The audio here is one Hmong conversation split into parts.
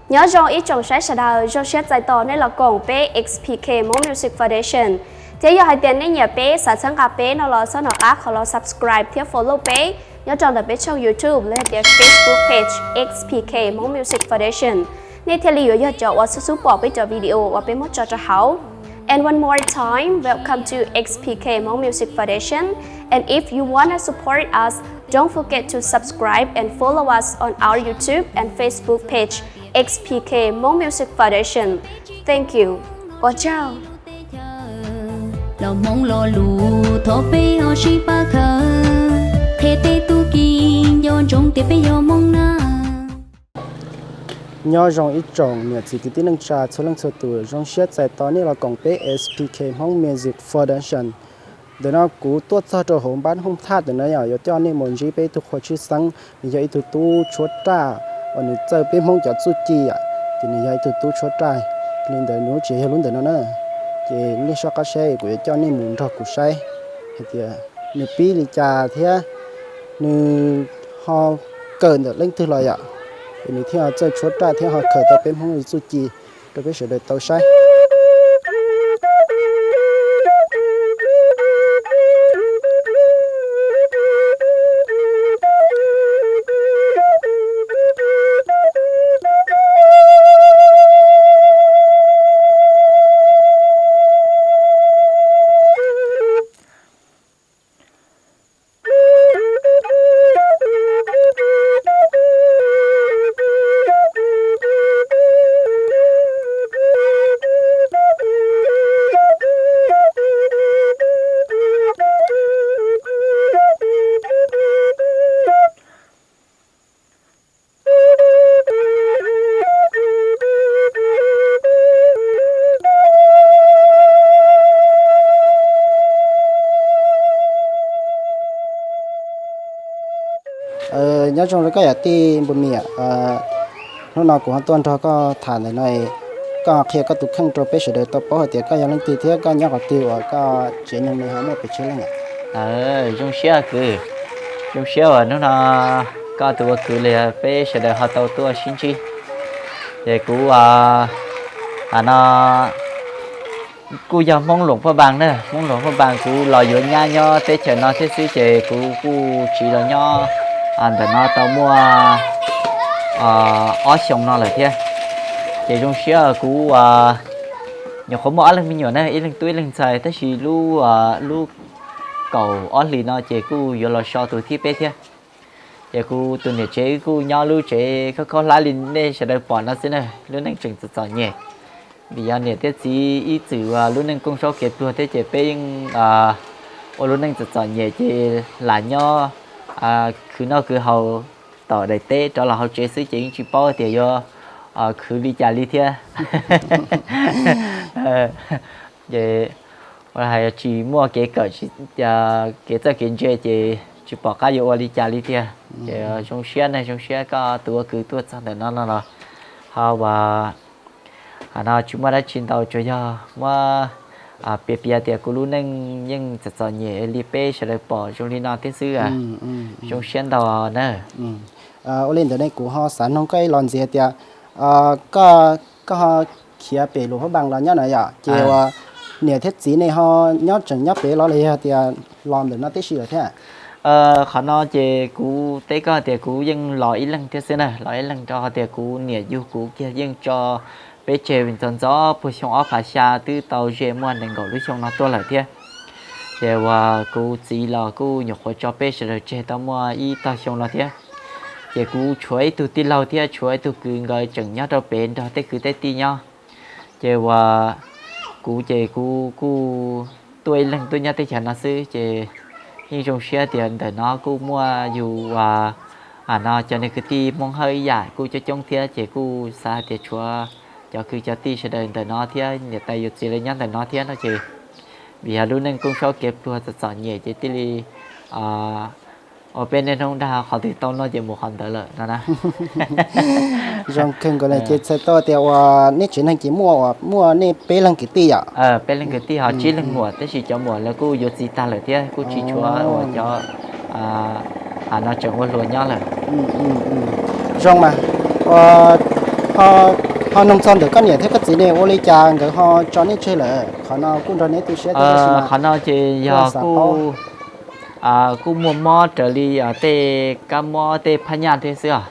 Nyob zoo ib tsoom saib sawv daws, zoo siab txais tos nej los koom peb X P K Hmong Music Foundation. Thiab yog hais tias nej nyiam peb, xav txhawb nqa peb no los txhob nco qab qhov los subscribe thiab follow peb nyob rau ntawm peb tshooj YouTube los yog tias Facebook page X P K Hmong Music Foundation, nej thiaj li yuav yog cov uas xub xub pom peb cov video uas peb muab tso rau hauv. And one more time, welcome to X P K Hmong Music Foundation. And if you wanna support us, don't forget to subscribe and follow us on our YouTube and Facebook page, X P K Hmong Music Foundation. Thank you. Ua tsaug. Los Hmoob lo lus thov peb ho sib pab khaws, qhia tej tub ki nco ntsoov tias peb yog Hmoob na. Nyob zoo ib tsoom niam txiv kwv tij neej tsa txhua leej txhua tus, zoo siab txais tos nej los koom peb S P K Hmoob Music Foundation. Ntawm no kuv tuaj txog rau hauv npab Hooj Thaj ntawm no yom, yuav coj nej mus ntsib peb ib tug qhua tshwj xeeb, nws yog ib tug tub tshuab raj uas nws txawj peb Hmoob cov txuj ci yom, ces nws yog ib tug tub tshuab raj. Li ntawd nws lub tsev yog lub ntawm no na. Ces nej soj qab saib, kuv yuav coj nej mus nrog kuv saib hais tias nws pib li cas thiab nws ho kawm ntawm leej twg los yom, es nws thiaj txawj tshuab raj thiab ho khaws tau peb Hmoob li txuj ci rau peb sawv daws tau saib. Nyob zoo rau koj yom tij npus niam, hnub no kuv ho tuaj nrog koj tham ntawm no, koj qhia koj tus kheej rau peb sawv daws tau paub hais tias koj yog leej twg thiab koj nyob qhov twg uas koj tsev neeg no ho muaj pes tsawg leej. Zoo siab kwv, zoo siab uas hnub no koj tus ua kwv los yog peb sawv daws ho tau tuaj sib ntsib. Ces kuv, a no, kuj yog Hmoob Luam Phaj Npas na, Hmoob Luam Phaj Npas, kuv los yuav nyab nyob teb chaws no thiab xwb ces kuv kuj tsiv los nyob ntawm no tau muaj ob xyoo no lawm thiab. Ces zoo siab kuv nyuam qhuav muaj ob leeg me nyuam na, ib leeg tub ib leeg ntxhais, tab sis lub, lub kaum ob hlis no ces kuj yuav los so tus thib peb thiab. Ces kuv tus niam tsev kuj nyob lub tsev khaub khaub hlab li nej sawv daws pom no xwb na, lub neej tseem txom txom nyem. Vim yog niam thiab txiv ib txwm ua lub neej koob saub kev pluag thiab ces peb yeej ua lub neej txom txom nyem ces lam nyob khwv noj khwv haus tom daim teb rov los hauv tsev xwb ces yeej tsis paub tias yuav khwv li cas li thiab. Ces ua hais tsis muaj kev kawm, kev txawj kev ntse ces tsis pom qab yuav ua li cas li tiag. Ces zoo siab ne, zoo siab koj tus ua kwv tuaj txog ntawm no no los ho ua, no tsis muaj dab tsi ntau, tsuas yog muab piav piav tias kuv lub neej yeej txom txom nyem li peb sawv daws pom zoo li no thiab xwb. Zoo siab ntau na. Ua li ntawd ne kuv ho xav noog koj ib los ntxiv tias koj ho khiav pem Luam Phaj Npas los nyob na yom, ces ua niam thiab txiv ne ho nyob tseem nyob pem los los yog tias los ntawm no tib si lawm thiab? Qhov no ces kuv teb koj tias kuv yeej los ib leeg thiab xwb na, los ib leeg rau qhov tias kuv niam yug kuv kiag yeej tso peb tseg ntxov ntxov puag xyoo ob phav xya twb tau ze muaj nees nkaum lub xyoo no tuaj lawm thiab. Ces uas kuv txiv los kuj nyuam qhuav tso peb sawv daws tseg tau muaj ib tog xyoo no thiab. Ces kuv tshuav ib tug tij laug thiab tshuav ib tug kwv, nkawd tseem nyob rau pem nrog tej kwv tej tij nyob. Ces uas kuv ces kuv kuj tuaj ib leeg tuaj nyob teb chaws no xwb, ces yeej zoo siab tias ntawm no kuj muaj yus uas, no cov niag kwv tij Hmoob Hawj ib yam kuj coob coob thiab, ces kuj xav hais tias tshuav cov kwv cov tij sawv daws ntawm no thiab niam tais yawm txiv lawv nyob ntawm no thiab no ces, vim yog lub neej koob saub kev pluag txom txom nyem ces thiaj li ua peb niaj hnub dag qhov twg tau noj ces mus qhov ntawd lawm no na. Zoo kawg nkaus li. Ces txhais tau tias uas nej tsev neeg ces muaj, muaj nej peb leeg kwv tij yom? Peb leeg kwv tij ho tsib leeg muam, tab sis cov muam lawv kuj yuav txiv tag lawm thiab kuj tsis tshuav uas cov, no tseem ua hluas nyob lawm. Zoo mas, ua Ho, ho nug txog ntawm koj niam thiab koj txiv ne, ua li cas nkawd ho tso nej tseg lawm? Qhov no kuj nrog neb tu siab thiab tab sis mas qhov no ces yog kuj, kuj muaj mob raws li tej kab mob tej phab nyaj thiab xwb os.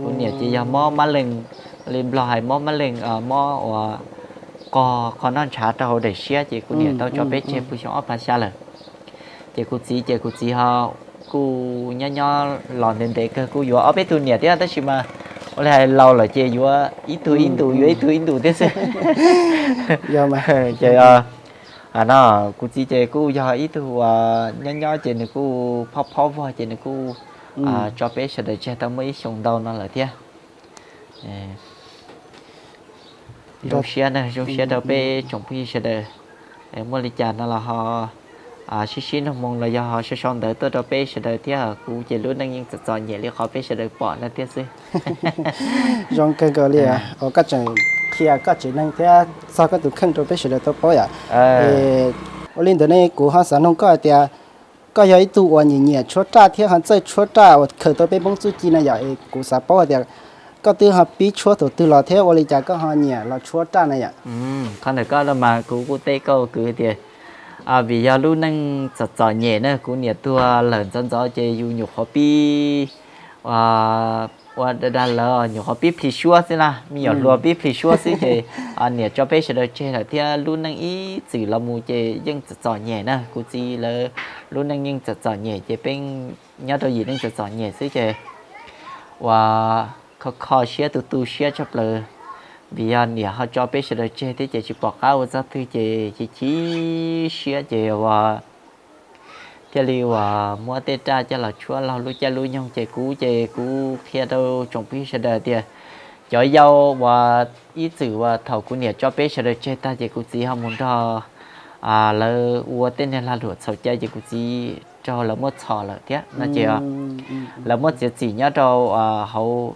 Kuv niam ces yog mob mab lees, li Nplog hais mob mab lees, mob uas qog qhov noj ntshav rau hauv daim siab ces kuv niam tau tso peb tseg puag xyoo ob phav xya lawm. Ces kuv txiv ces kuv txiv ho kuj nyob nyob los ntev ntev kawg kuj yuav ob peb tug niam thiab tab sis mas ua li hais laus lawm ces yuav ib tug ib ntus, yuav ib tug ib ntus thiab xwb. Ces no kuv txiv ces kuj yog ib tug uas nyob nyob ces nws kuj phob phob vog ces nws kuj tso peb sawv daws tseg tau muaj ib xyoo ntau no lawm thiab. Zoo siab na, zoo siab rau peb tsoom phooj ywg sawv daws. Muaj li cas no los ho sib sib nug moo los yog ho sau sau ntawv tuaj rau peb sawv daws thiab. Kuv ces lub neej yeej txom txom nyem li qhov peb sawv daws pom no thiab xwb. Zoo kawg nkaus li os, koj tseem qhia koj tsev neeg thiab txog koj tus kheej rau peb sawv daws tau paub yom. Ua li ntawd ne kuv ho xav nug koj hais tias koj yog ib tug uas nyiam nyiam tshuab raj thiab ho txawj tshuab raj uas khaws tau peb Hmoob txuj ci na yom, es kuv xav paub hais tias koj twb ho pib tshuab thaum twg los thiab ua li cas koj ho nyiam los tshuab raj na yom? Qhov ntawm koj no mas kuv kuj teb koj kwv tias, vim yog lub neej txom txom nyem na, kuv niam tuag lawm ntxov ntxov ces yus nyuam qhuav pib ua dag lawv nyuam qhuav pib plhis suab xwb na, me nyuam hluas pib plhis suab xwb ces niam tso peb sawv daws tseg lawm thiab lub neej ib txwm los mus ces yeej txom txom nyem na, kuv txiv lawv lub neej yeej txom txom nyem ces peb nyob rau yim neej txom txom nyem xwb ces uas kho kho siab tu tu siab tshaj plaws, vim yog niam ho tso peb sawv daws tseg thiab ces tsis pom qab ua txog twg ces chim chim siab ces uas thiaj li uas muab tej raj coj los tshuab laug lub caij lub nyoog ces kuv ces kuv qhia rau tsoom phooj ywg sawv daws tias cov yau uas ib txwm uas thaum kuv niam tso peb sawv daws tseg tag ces kuv txiv ho mus nrog lawv ua tej niag lag luam txhaum cai ces kuv txiv raug lawv muab txhom lawm thiab no ces lawv muab txiav txim nyob rau hauv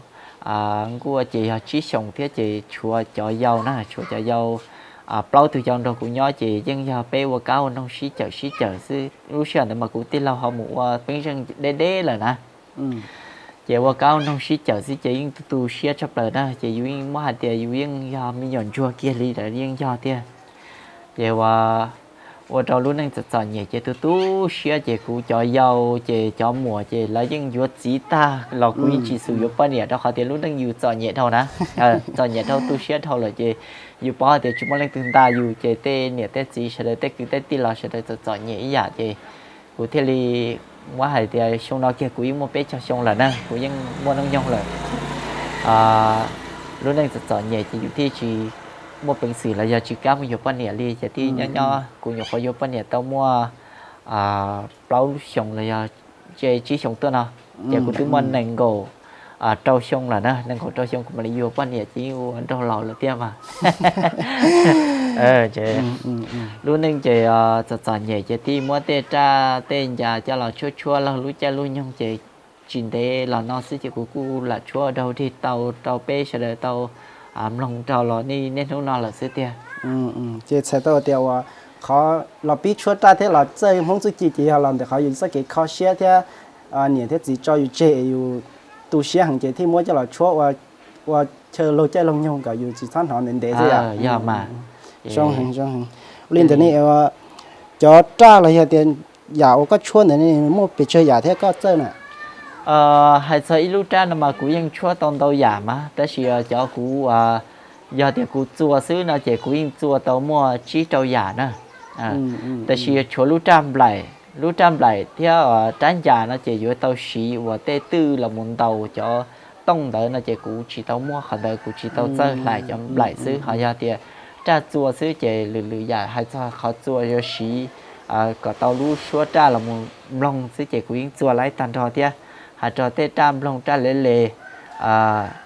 nkuaj ces yog tsib xyoos thiab ces tshuav cov yau na, tshuav cov yau plaub tug yau nrog kuv nyob ces yeej yog peb ua kab ua noog sib cawm sib cawm xwb. Lub sij hawm ntawd mas kuv tij laug ho mus ua peeb zeej deb deb lawm na. Ces ua kab ua noog sib cawm xwb ces yeej tu tu siab tshaj plaws na, ces yus yeej muab hais tias yus yeej yog me nyuam ntsuag kiag li lawm yeej yog tiag. Ces ua, ua rau lub neej txom txom nyem ces tu tu siab ces kuv cov yau ces cov muam ces lawv yeej yuav txiv tag los kuv yeej tsis xus yuav poj niam rau qhov tias lub neej yus txom nyem dhau na. Txom nyem dhau tu siab dhau lawm ces yus paub hais tias tsis muaj leej twg nta yus ces tej niam tej txiv sawv daws tej kwv tej tij los sawv daws txom txom nyem ib yam ces kuv thiaj li muab hais tias xyoo no kiag kuv yeej muaj peb caug xyoo lawm na, kuv yeej muaj hnub nyoog lawm. Lub neej txom txom nyem ces yus thiaj tsis muaj peev xwm los yog tsis kam mus yuav poj niam li ces thiaj nyob nyob kuv nyuam qhuav yuav poj niam tau muaj plaub xyoo los yog tsib xyoo tuaj no, ces kuv twb muaj nees nkaum rau xyoo lawm na, nees nkaum rau xyoo kuv mam li yuav poj niam ces yeej ua nraug laus lawm thiab mas. Lub neej ces txom txom nyem ces thiaj muab tej raj tej ncas coj los tshuab tshuab laug lub caij lub nyoog ces tsis ntev los no xwb ces kuv kuj lam tshuab ua dog dig tau rau peb sawv daws tau mloog rau los niaj hnub no lawm xwb tiag. Ces txhais tau tias uas qhov los pib tshuab raj thiab los txawj Hmoob txuj ci ces yog los ntawm qhov yus txoj kev kho siab thiab niam thiab txiv tso yus tseg es yus tu siab heev ces thiaj muab coj los tshuab ua chaw laug caij laug nyoog kom yus tsis txhob hnov ntev ntev xwb yom. Yog mas. Zoo heev, zoo heev. Ua li ntawd ne, cov raj los yog tias yam uas koj tshuab ntawd ne muaj pes tsawg yam thiab koj txawj na? Hais txog ib lub raj no mas kuv yeej tshuab tau ntau yam mas tab sis cov kuv, yog tias kuv txua xwb no ces kuv yeej txua tau muaj tsib rau yam na. Tab sis tshuav lub raj nplaim, lub raj nplaim thiab rab ncas no ces yuav tau siv uas tej twj los mus ntaus cov tooj ntawd no ces kuv tsis tau muaj qhov ntawd, kuv tsis tau txawj hlais cov nplaim xwb. Ho yog tias raj txua xwb ces lwm lwm yam hais txog qhov txua yuav siv kom tau lub suab raj los mus mloog xwb ces kuv yeej txua laib tag nrho thiab. Hais rau tej raj nploog, raj lev les,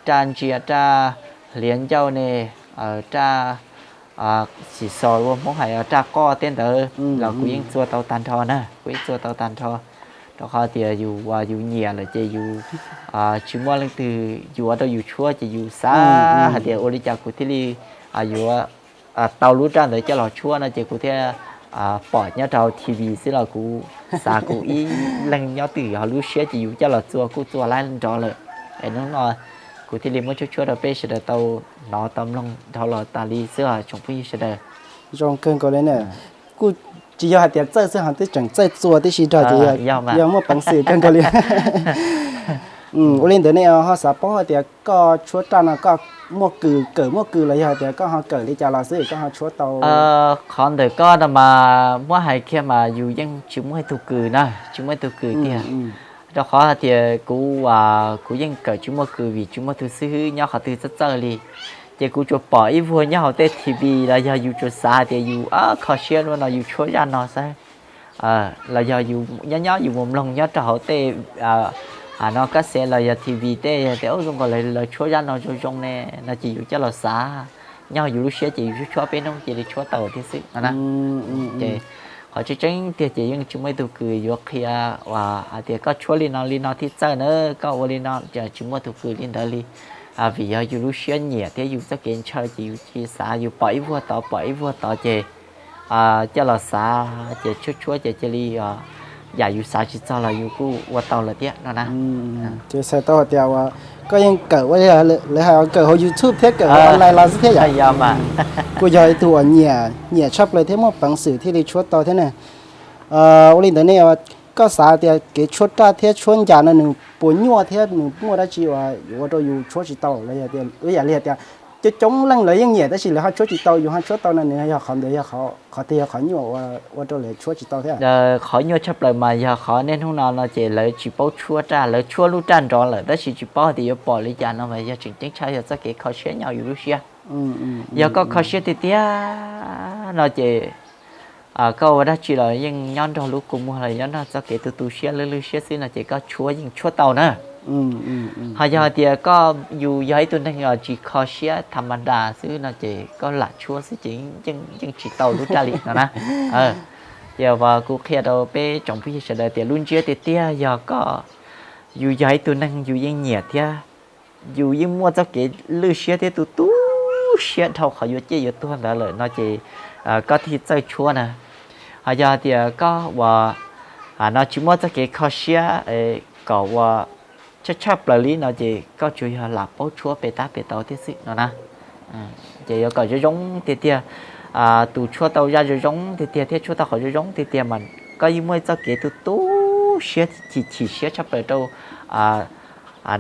raj ntsia, raj hliav ncauj ne, raj xim xos ua Hmoob hais raj qoj tej ntawd los kuv yeej txua tau tag nrho na, kuv yeej txua tau tag nrho. Rau qhov tias yus, yus nyiam lawm ces yus tsis muaj leej twg yuav rau yus tshuab ces yus xav hais tias ua li cas kuv thiaj li yuav tau lub raj ntawd coj los tshuab no ces kuv thiaj pom nyob rau T V xwb los kuv xav kuv ib leeg nyob twj ywm ho lub siab ces yus coj los txua kuj txua laib nrov lawm. Es hnub no kuv thiaj li muab tshuab tshuab rau peb sawv daws tau hnov tau mloog dhau los tas li xwb os tsoom phooj ywg sawv daws. Zoo kawg nkaus li na. Kuj tsis yog hais tias txawj xwb ho twb tseem txawj txua tib si nrog ces yog muaj peev xwm kawg nkaus li. Ua li ntawd ne ho xav paub hais tias koj tshuab raj no koj muaj kws, kawm muaj kws los yog hais tias koj ho kawm li cas los xwb koj ho tshuab tau? Qhov ntawm koj no mas muab hais kiag mas yus yeej tsis muaj ib tug kws na, tsis muaj ib tug kws tiag. Rau qhov hais tias kuv, kuv yeej kawm tsis muaj kws vim tsis muaj tus xib hwb nyob qhov twg txawj txawj li. Ces kuv tsuas pom ib vuag nyob hauv tej T V los yog yus tsuas xav hais tias yus kho siab lub no yus tshuab zaj no xwb. Los yog yus nyob nyob yus mus mloog nyob rau hauv tej, no kab xev los yog T V tej tias zoo nkaus lawv tshuab zaj no zoo zoo ne no ces yus coj los xav nyob yus lub siab ces yus tshuab tshuab peb hnub cia li tshuab tau thiab xwb no na. Ces qhov tseeb tseeb tiag ces yeej tsis muaj ib tug kws yuav qhia hais tias koj tshuab li no li no thiaj txawj na, koj ua li no, tsis muaj tus kws li ntawd li. Vim yog yus lub siab nyiam thiab yus txoj kev ntshaw ces yus cia li xav, yus pom ib vuag tod pom ib vuag tod ces coj los xav ces tshuab tshuab ces cia li yam yus xav tsis txog los yus kuj ua tau lawm thiab no na. Ces txhais tau hais tias uas koj yeej kawm ua li lawv hais kawm hauv YouTube thiab kawm hauv online los xwb thiab yom? Kuj yog ib tug uas nyiam nyiam tshaj plaws thiab muaj peev xwm thiaj li tshuab tau thiab ne. Ua li ntawd ne, koj xav tias kev tshuab raj thiab tshuab ncas no nws puas nyuaj thiab nws muaj dab tsi uas yuav ua rau yus tshuab tsis tau los yog tias ib yam li hais tias coob coob leej lawv yeej nyiam tab sis lawv ho tshuab tsis tau, yus ho tshuab tau no nws yog qhov ntawd, qhov twg yog qhov nyuaj ua rau lawv tshuab tsis tau thiab? Qhov nyuaj tshaj plaws mas yog qhov niaj hnub no no ces lawv tsis paub tshuab raj, lawv tshuab lub raj nrov lawm tab sis tsis paub hais tias yuav pom li cas no mas yog tseem ceeb tshaj yog txoj kev kho siab nyob yus lub siab. Yog koj kho siab tiag tiag no ces koj ua dab tsi los yeej nyob nrog lub kua muag los nyob nrog txoj kev tu tu siab lwj lwj siab xwb no ces koj tshuab yeej tshuab tau na. Ho yog hais tias koj yus yog ib tug neeg uas tsis kho siab tham ma das xwb no ces koj lam tshuab xwb ces yeej tsis tau lub raj li no na. Ces uas kuv qhia rau peb tsoom phooj ywg sawv daws tias lub ntsiab tiag tiag yog koj, yus yog ib tug neeg yus yeej nyiam thiab yus yeej muaj txoj kev lwj siab thiab tu tu siab dhau qhov yuav ciaj yuav tuag ntawd lawm no ces koj thiaj txawj tshuab na. Ho yog tias koj uas no tsis muaj txoj kev kho siab kom ua tshaj tshaj plaws li no ces koj tsuas yog lam paub tshuab pem tab pem tau thiab xwb no na. Ces yuav kom zoo zoo tiag tiag, tus tshuab tau zaj zoo zoo tiag tiag thiab tshuab tau qhov zoo zoo tiag tiag mas koj yeej muaj txoj kev tu tu siab chim chim siab tshaj plaws rau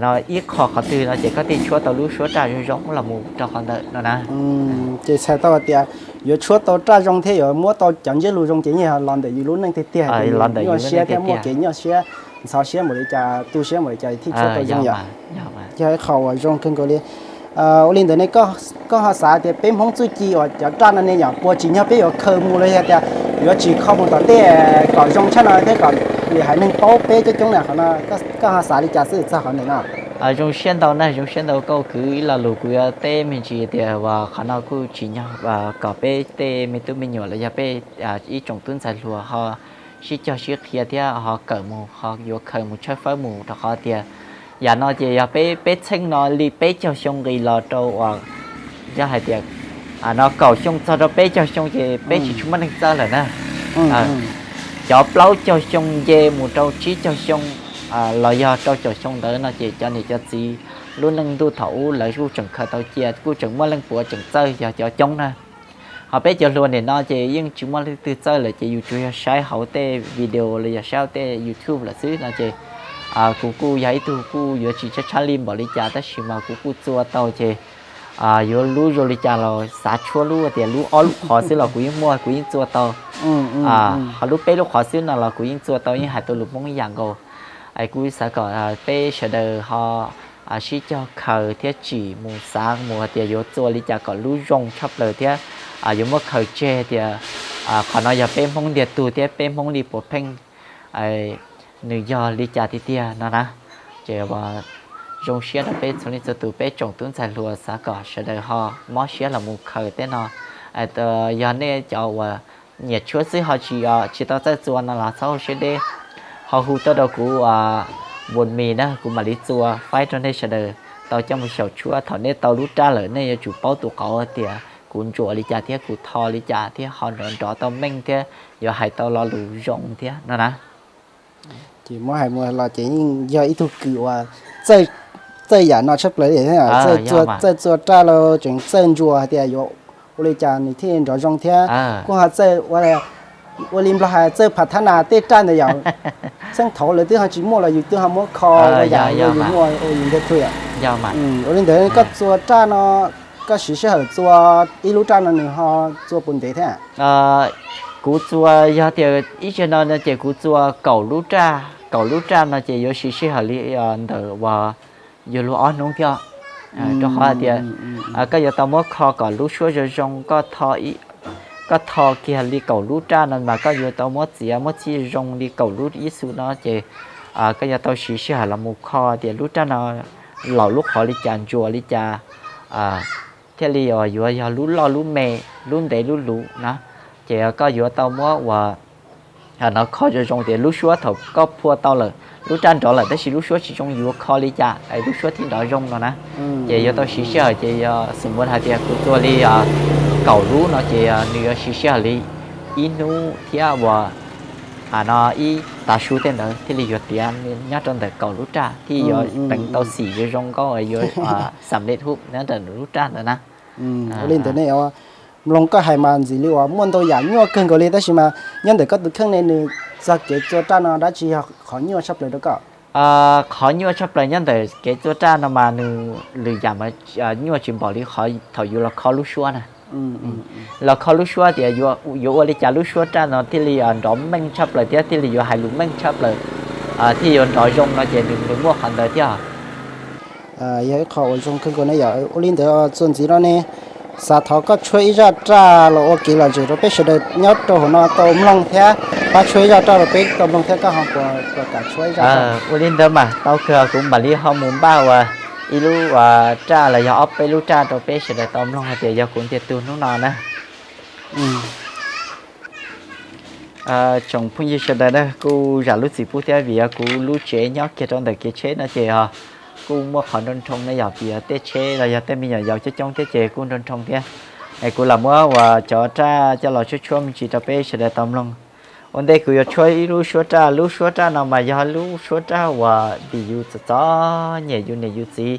no ib qho qhov twg no ces koj thiaj tshuab tau lub suab raj zoo zoo los mus rau qhov ntawd no na. Ces txhais tau tias yuav tshuab tau raj zoo thiab yuav muab tau cov ntsiab lus zoo ces yeej los ntawm yus lub neej tiag tiag, los ntawm yus nyuaj siab thiab muaj kev nyuaj siab, ntxhov siab npaum li cas, tu siab npaum li cas thiaj tshuab tau zoo yom. Yog ib qho uas zoo kawg nkaus li. Ua li ntawd ne, koj ho xav tias peb Hmoob txuj ci uas cov raj no ne yom puas tsim nyog peb yuav khaws mus los yog tias yuav tsis kho mus tom tej kom zoo tshaj no thiab kom lwm haiv neeg paub peb coob coob na qhov no, koj ho xav li cas xwb txog qhov ntawm no? Zoo siab ntau na, zoo siab ntau koj kwv ib lo lus kuv yuav teb me ntsis tias uas qhov no kuj tsim nyog kom peb tej me tub me nyuam los yog peb ib tsoom tub ntxhais hluas ho sib cog sib qhia thiab ho kawm mus ho yuav khaws mus tshawb fawb mus rau qhov tias yam no ces yog peb peb txheej no li peb caug xyoo nqis los rau uas yog hais tias no kaum xyoo txog rau peb caug xyoo ces peb tsis tshua muaj neeg txawj lawm na. Cov plaub caug xyoo nce mus rau tsib caug xyoo los yog rau caum xyoo ntawd no ces cov niam cov txiv lub neej ntuj thaum ub lawv kuj tseem khaws tau cia, kuj tseem muaj leej puav tseem txawj yog cov coob na. Ho peb cov hluas nim no ces yeej tsis muaj leej twg txawj lawm ces yus tsuas yog saib hauv tej video los yog saib hauv tej YouTube lawm xwb no ces kuv kuj yog ib tug kuj yuav tsis tshab tshab li npaum li cas tab sis mas kuv kuj txua tau ces yuav lub zoo li cas los xav tshuab lub tias lub ob lub qhov xwb los kuv yeej muaj, kuv yeej txua tau. Ho lub peb lub qhov xwb no los kuv yeej txua tau, yeej hais tau lus Hmoob ib yam nkaus. Es kuv xav kom peb sawv daws ho sib cog khaws thiab tsim mus xav mus hais tias yuav txua li cas kom lub zoo tshaj plaws thiab yuav muab khaws tseg tias qhov no yog peb Hmoob ntiag tug thiab peb Hmoob li puav pheej nws yog li cas tiag tiag no na. Ces zoo siab rau peb txhua leej txhua tus, peb tsoom tub ntxhais hluas xav kom sawv daws ho mob siab los mus khaws tej no. Yog nej cov uas nyiam tshuab xwb ho tsis, tsis tau txawj txua no los txhob hauv siab deb, ho hu tuaj rau kuv npun mis na, kuv mam li txua faib rau nej sawv daws tau coj mus xyaum tshuab. Thaum nej tau lub raj lawm nej yuav tsum paub tus qauv tias kuv ntsuam li cas thiab kuv tho li cas thiab ho nrov nrov tau meej thiab yuav hais tau lo lus zoo thiab no na. Ces muab hais mus los ces yeej yog ib tug kws uas txawj txawj yam no tshaj plaws li thiab. Txawj txua raj los tseem txawj ntsuas hais tias yuav ua li cas nws thiaj nrov zoo thiab. Kuj ho txawj ua li Nplog hais txawj phav thab nas tej raj ntawd yom. Txheej thaud lawv twb ho tsis muaj los yus twb ho muab kho ua yam uas yus muaj ua yus ntag tu yom. Ua li ntawd koj txua raj no, koj siv sij hawm txua ib lub raj no nws ho txua puas ntev thiab? Kuv txua, yog tias ib zaug no no ces kuv txua kaum lub raj. Kaum lub raj no ces yuav siv sij hawm li ntawm uas yuav luag ob hnub thiab. Rau qhov hais tias koj yuav tau muab kho kom lub suab zoo zoo, koj tho kiag li kaum lub raj no mas koj yuav tau muab txiav muab txhij zoo zoo li kaum lub ib xu no ces koj yuav tau siv sij hawm los mus kho tias lub raj no laum lub qhov li cas, ntsuas li cas, thiaj li yuav yog lub loj lub me, lub ntev lub luv na. Ces koj yuav tau muab ua no kho zoo zoo tias lub suab thaum koj phua tau lawm, lub raj nrov lawm tab sis lub suab tsis zoo yuav kho li cas es lub suab thiaj nrov zoo no na. Ces yuav tau siv sij hawm ces yog xum mus hais tias kuv txua li kaum lub no ces nws yuav siv sij hawm li ib hnub thiab uas no ib tav su tej ntawd thiaj li yuav tiav nyob rau ntawm kaum lub raj thiaj yuav teev tau xim yuav zoo nkauj yuav xam lej hub nyob ntawm lub raj ntawd na. Ua li ntawd ne, mloog koj hais mas ntxim li uas muaj ntau yam nyuaj kawg nkaus li tab sis mas nyob ntawm koj tus kheej ne nws txog kev txua raj no dab tsi yog qhov nyuaj tshaj plaws rau koj? Qhov nyuaj tshaj plaws nyob ntawm kev txua raj no mas nws lwm yam mas nyuaj tsis npaum li qhov thaum yuav los kho lub suab na. Los kho lub suab tias yuav ua li cas lub suab raj no thiaj li nrov meej tshaj plaws thiab thiaj li yuav hais lus meej tshaj plaws, thiaj yuav nrov zoo no ces nws muaj qhov ntawd thiab. Yog ib qho uas zoo kawg nkaus ne yom. Ua li ntawd txuas ntxiv no ne, xav thov koj tshuab ib zaj raj los ua kev lom zem rau peb sawv daws nyob rau hauv no tau mloog thiab, pab tshuab ib zaj raj rau peb tau mloog thiab koj ho puas kam tshuab ib zaj? Ua li ntawd mas tau kawg, kuv mam li ho mus npaj ua ib lub raj los yog ob peb lub raj rau peb sawv daws tau mloog hais tias yog kuv ntiag tug hnub no na. Tsoom phooj ywg sawv daws na, kuj zam lub txim pub thiab vim yog kuv lub tsev nyob kiag rau ntawm kev tsheb no ces kuj muaj qhov nroo nroo na yom, vim yog tej tsheb los yog tej me nyuam yaus coob coob thiab ces kuj nroo nroo thiab. Es kuv lam muab uas cov raj coj los tshuab tshuab me ntsis rau peb sawv daws tau mloog. Ua ntej kuv yuav tshuab ib lub suab raj, lub suab raj no mas yog lub suab raj uas vim yus txom txom nyem yus niam yus txiv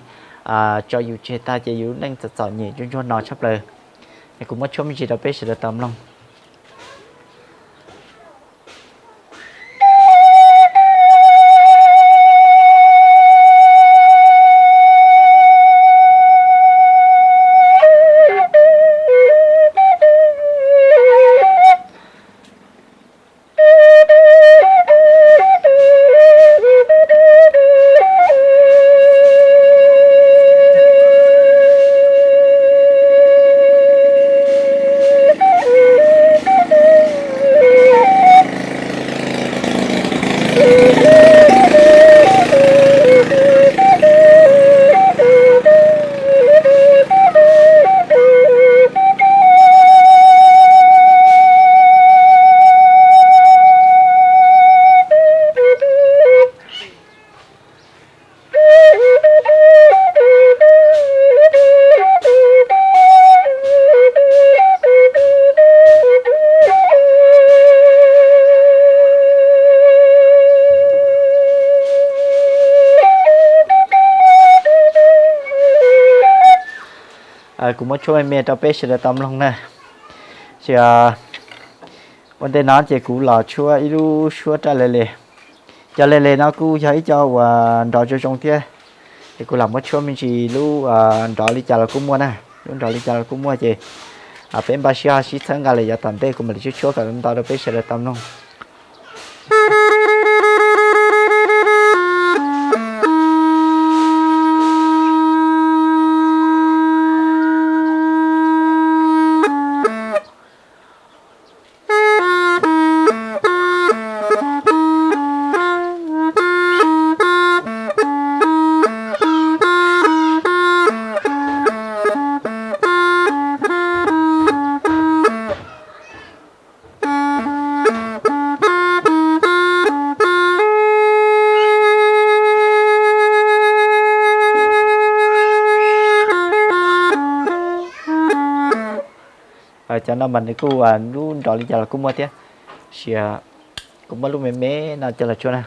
tso yus tseg tag ces yus lub neej txom txom nyem ntsuag ntsuag no tshaj plaws. Es kuv muab tshuab me ntsis rau peb sawv daws tau mloog. Kuv muab tshuab me me rau peb sawv daws tau mloog na. Ua ntej no ces kuv los tshuab ib lub suab raj le le. Cov le le no kuj yog ib co uas nrov zoo zoo thiab. Ces kuv los muab tshuab me ntsis lub nrov li cas los kuj muaj na. Lub nrov li cas los kuj muaj ces peb npaj siab ho sib txhawb nqa lawm yav tom ntej kuv mam li tshuab tshuab kom nto rau peb sawv daws tau mloog. Cov no mas nws kuj lub nrov li cas los kuj muaj thiab. Sia, kuv muab lub me me no coj los tshuab na.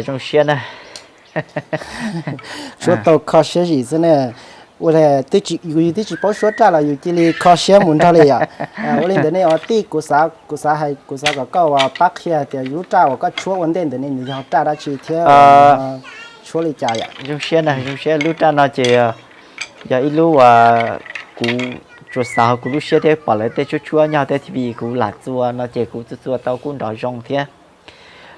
Zoo siab na. Tshuab tau kho siab zim xwb ne. Ua li, yus twb tsis paub suab raj los yus cia li kho siab mus nrog li yom. Ua li ntawd ne os tij, kuv xav, kuv xav hais, kuv xav kom koj ua pab qhia tias lub raj uas koj tshuab ua ntej ntawd ne nws yog raj dab tsi thiab tshuab li cas yom? Zoo siab na, zoo siab. Lub raj no ces yog ib lub uas kuv tsuas xav hauv kuv lub siab thiab pom lawv tej tshuab tshuab nyob tej T V kuv lam txua no ces kuv txua txua tau kuj nrov zoo thiab.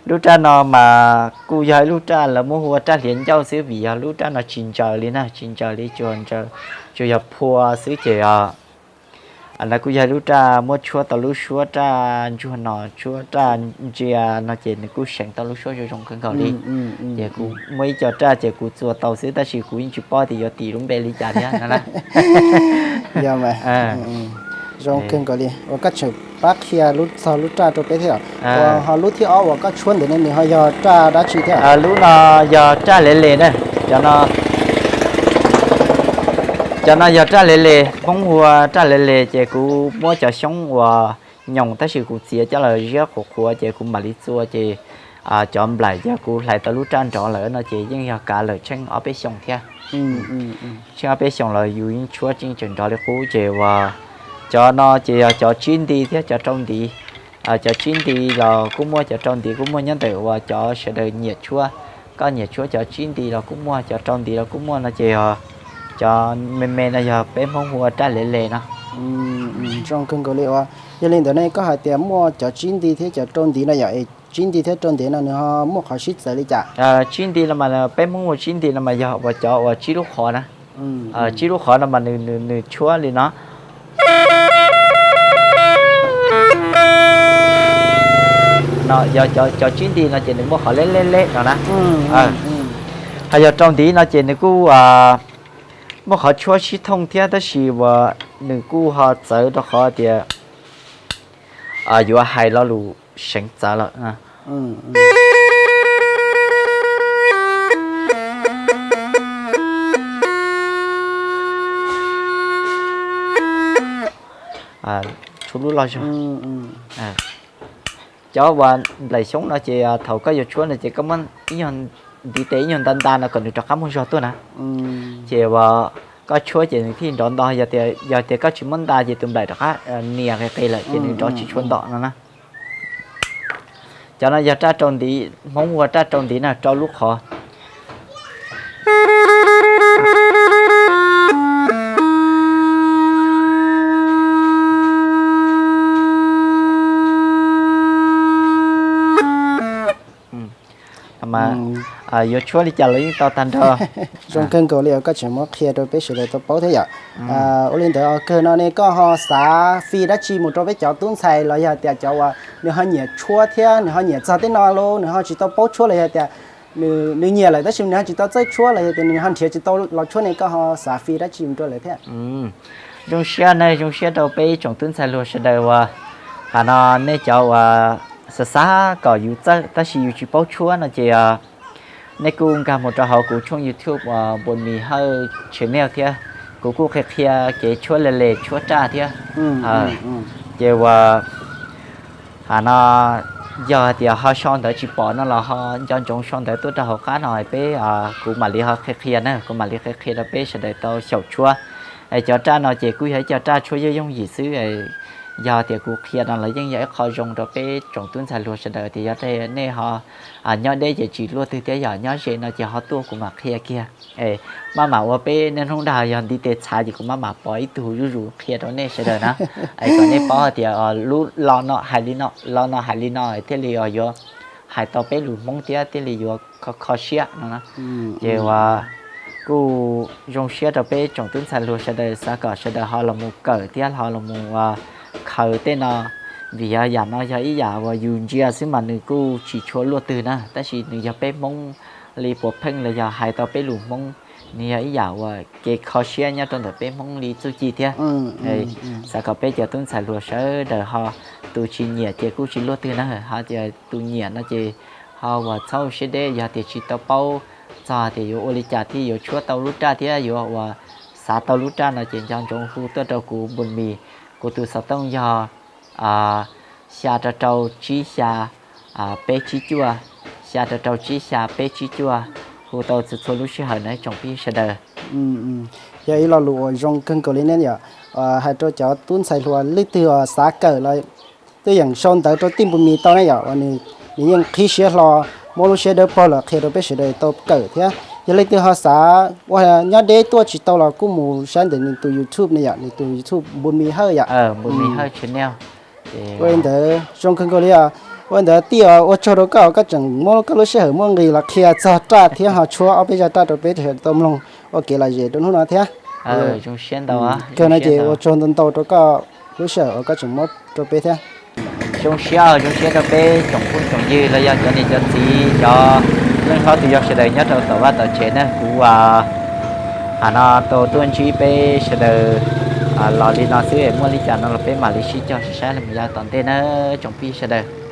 Lub raj no mas kuj yog ib lub raj lawv muab hu ua raj hliav ncauj xwb vim yog lub raj no tsis ntsaws li na, tsis ntsaws li, tsuas yog phua xwb ces lawv kuj yog ib lub raj muab tshuab tau lub suab raj ntsuag no, tshuab raj ntsia no ces nws kuj seev tau lub suab zoo zoo kawg nkaus li. Ces kuv muaj ib co raj ces kuv txua tau xwb tab sis kuv yeej tsis paub tias yuav tis lub npe li cas thiab no na. Yog mas, zoo kawg nkaus li uas koj tseem pab qhia lub, txog lub raj rau peb thiab. Uas ho lub thib ob uas koj tshuab ntawd ne nws ho yog raj dab tsi thiab? Lub no yog raj le le na. Cov no, cov no yog raj le le, Hmoob hu ua raj le le ces kuv muab cov xyoob uas nyoos tab sis kuv txiav coj los ziab qhuav qhuav ces kuv mam li txua ces cov nplaim yog kuv hlais tau lub raj nrov lawm no ces yeej yog kav lawm tsheej ob peb xyoos thiab. Tsheej ob peb xyoos los yus yeej tshuab tseem nrov li qub ces uas cov no ces yog cov tsib nti thiab cov rau nti. Cov tsib nti los kuj muaj, cov rau nti kuj muaj, nyob ntawm uas cov sawv daws nyiam tshuab. Koj nyiam tshuab cov tsib nti los kuj muaj, cov rau nti los kuj muaj no ces cov me me no yog peb Hmoob hu ua raj le le no. Zoo kawg nkaus li uas yog li ntawd ne koj hais tias muaj cov tsib nti thiab cov rau nti no yom, es tsib nti thiab rau nti no nws ho muaj qhov sib txawv li cas? Tsib nti no mas peb Hmoob hu tsib nti no mas yog uas cov uas tsib lub qhov na. Tsib lub qhov no mas nws, nws tshuab li no. No yog cov tsib nti no ces nws muaj qhov leb leb leb no na. Ho yog rau nti no ces nws kuj muaj qhov tshuab sib thooj thiab tab sis uas nws kuj ho txawv rau qhov tias yuav hais lo lus seev txawv lawm. Tshuab lub loj zog. Cov uas nplaim xyoob no ces thaum koj yuav tshuab no ces koj muab ib nyuag ntiv tes ib nyuag nta nta no kom nws rov qab muaj zog tuaj na. Ces uas koj tshuab ces nws thiaj nrov nto, yog tias, yog tias koj tsis muab nta ces tus nplaim rov qab nias qis qis lawm ces nws nrov tsis tshua nto no na. Cov no yog raj rau ntiv, Hmoob hu ua raj rau ntiv na, rau lub qhov. Yuav tshuab li cas los yeej tau tag nrho. Zoo kawg nkaus li os, koj tseem muab qhia rau peb sawv daws tau paub thiab yom. Ua li ntawd kawg no ne koj ho xav fi dab tsi mus rau peb cov tub ntxhais los yog tias cov uas nws ho nyiam tshuab thiab nws ho nyiam txog tej no los nws ho tsis tau paub tshuab los yog tias nws nyiam lawm tab sis nws ho tsis tau txawj tshuab los yog tias nws ho nrhiav tsis tau los tshuab ne koj ho xav fi dab tsi mus rau lawv thiab? Zoo siab ne, zoo siab rau peb tsoom tub ntxhais hluas sawv daws uas qhov no nej cov uas xav xav kom yus txawj tab sis yus tsis paub tshuab no ces nej kuj nkag mus rau hauv kuv tshooj YouTube uas Npuas Mis Hawj channel thiab, kuv kuj qhia qhia kev tshuab le le tshuab raj thiab. Ces uas qhov no yog hais tias ho sau ntawv tsis pom no los ho nco ntsoov sau ntawv tuaj rau hauv qab no peb, kuv mam li ho qhia qhia na, kuv mam li qhia qhia rau peb sawv daws tau xyaum tshuab. Cov raj no ces kuj yog ib co raj tshuab yooj yooj yim xwb. Yog tias kuv qhia no los yeej yog ib qho zoo rau peb tsoom tub ntxhais hluas sawv daws tias yog nej ho nyob deb ces tsis luaj twg thiab yog nyob ze no ces ho tuaj kuv mam qhia kiag. Maj mam ua peb niaj hnub dag yog ntiv tes txhav ces kuv maj mam pov ib tug zuj zus qhia rau nej sawv daws na. Es kom nej paub hais tias lub lo no hais li no, lo no hais li no thiaj li yuav hais tau peb lus Hmoob thiab thiaj li yuav kho kho siab no na. Ces uas kuj zoo siab rau peb tsoom tub ntxhais hluas sawv daws, xav kom sawv daws ho los mus kawm thiab ho los mus khaws tej no, vim yog yam no yog ib yam uas yus ntsia xwb mas nws kuj tsis tshua luaj twg na, tab sis nws yog peb Hmoob li puav pheej los yog hais tau peb lus Hmoob, nws yog ib yam uas kev kho siab nyob rau ntawm peb Hmoob li txuj ci thiab. Xav kom peb cov tub ntxhais hluas sawv daws ho, tus tsis nyiam ces kuj tsis luaj twg na, ho tias tus nyiam no ces ho uas txhob siab deb, yog tias tsis tau paub txog tias yuav ua li cas thiaj yuav tshuab tau lub raj thiab yuav uas xav tau lub raj no ces nco ntsoov hu tuaj rau kuv Npus Mis, kuv tus xov tooj yog xya rau rau tsib xya peb tsib cuaj, xya xya rau rau tsib xya peb tsib cuaj, hu tau txhua txhua lub sij hawm na tsoom phooj ywg sawv daws. Yog ib lo lus uas zoo kawg nkaus li ne yom. Hais rau cov tub ntxhais hluas leej twg xav kawm los tuaj yeem sau ntawv rau tij Npus Mis tau ne yom, uas nws yeej qhib siab hlo, muab lub siab dawb paug los qhia rau peb sawv daws tau kawm thiab. Yog leej twg ho xav ua nyob deb tuaj tsis tau los kuj mus saib ntawm nws tus YouTube ne yom, nws tus YouTube Npus Mis Hawj yom. Ua li ntawd zoo kawg nkaus li os. Ua li ntawd tij os, ua tsaug rau koj, koj tseem muab koj lub sij hawm muaj nqis los qhia txog raj thiab ho tshuab ob peb zaj raj rau peb sawv daws tau mloog ua kev lom zem rau hnub no thiab. Kawg no ces ua tsaug ntau ntau rau koj lub sij hawm uas koj tseem muab rau peb thiab. Zoo siab, zoo siab rau peb tsoom phooj tsoom ywg los yog cov niam cov txiv, cov leej hlob tus yau sawv daws nyob rau tom vaj tom tsev na. Kuv hais no tau tuaj ntsib peb sawv daws los li no xwb, muaj li cas no los peb mam li sib cog saib saib li mus yav tom ntej na tsoom phooj ywg sawv daws.